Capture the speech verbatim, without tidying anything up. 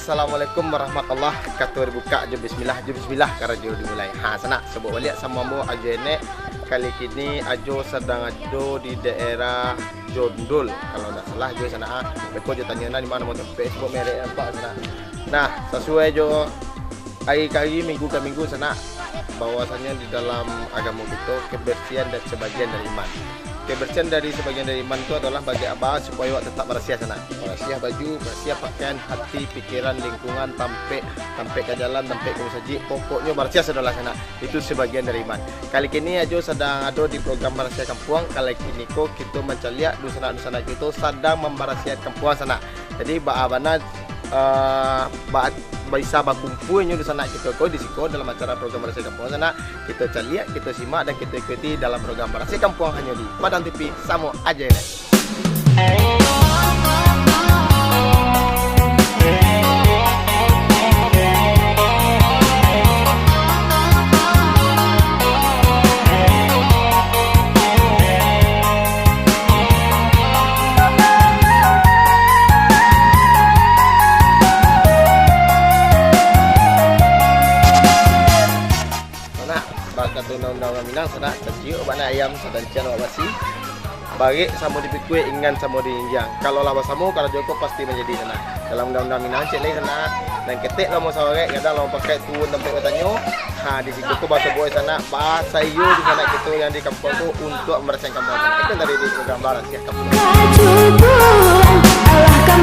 Assalamualaikum warahmatullahi wabarakatuh. Dibuka jo bismillah, jo bismillah karajo dimulai. Ha, sanak, sabuik baliak samo ambo Ajo Enek. Kali kini Ajo sadang ado di daerah Jondol, kalau ndak salah Ajo sanak. Beko Ajo tanyo nah, di ma namo tampek, sabuik merek nampak sanak. Nah, sasuai jo ari ka ari, minggu ka minggu sanak, bahwasanyo di dalam agamo kito, kebersihan dan sebagian dari iman. Kebersihan dari sebagian dari iman tu adalah bagi aba supayo awak tetap barasiah sanak. Barasiah baju, barasiah pakaian, hati, pikiran, lingkungan, tampek, tampek ka jalan, tampek ka musajik, pokoknyo barasiah sadolah sanak. Itu sebagian dari iman. Kali kini Ajo sadang ado di program Barasiah Kampuang. Kali kini ko kito mancaliak dunsanak-dunsanak kito sadang mambarasiahan kampuang sanak. Jadi baa bana, eh, ba-, bisa bakumpuanyo dunsanak kito ko di siko dalam acara program Barasiah Kampuang sanak. Kito caliak, kito simak, dan kito ikuti dalam program Barasiah Kampuang hanyo di Padang T V, samo Ajo Enek. Sanak, bak kato undang-undang urang Minang sanak, caciak bak anak ayam, sadancian bak basi, barek samo dipikua, ingan samo dijinjiang. Kalau lah basamo, karajo ko pasti manjadi sanak. Dalam undang-undang Minang cek lai sanak, nan ketek lah mau sawarek, gadang lah mau pakai, tuwun tampek batanyo. Ha, di siko ko basobok sanak, basayo dunsanak kito yang di kampuang tu untuak mambarasiahan kampuang sanak. Itu tadi di program Barasiah Kampuang. Kacukuan, alah ka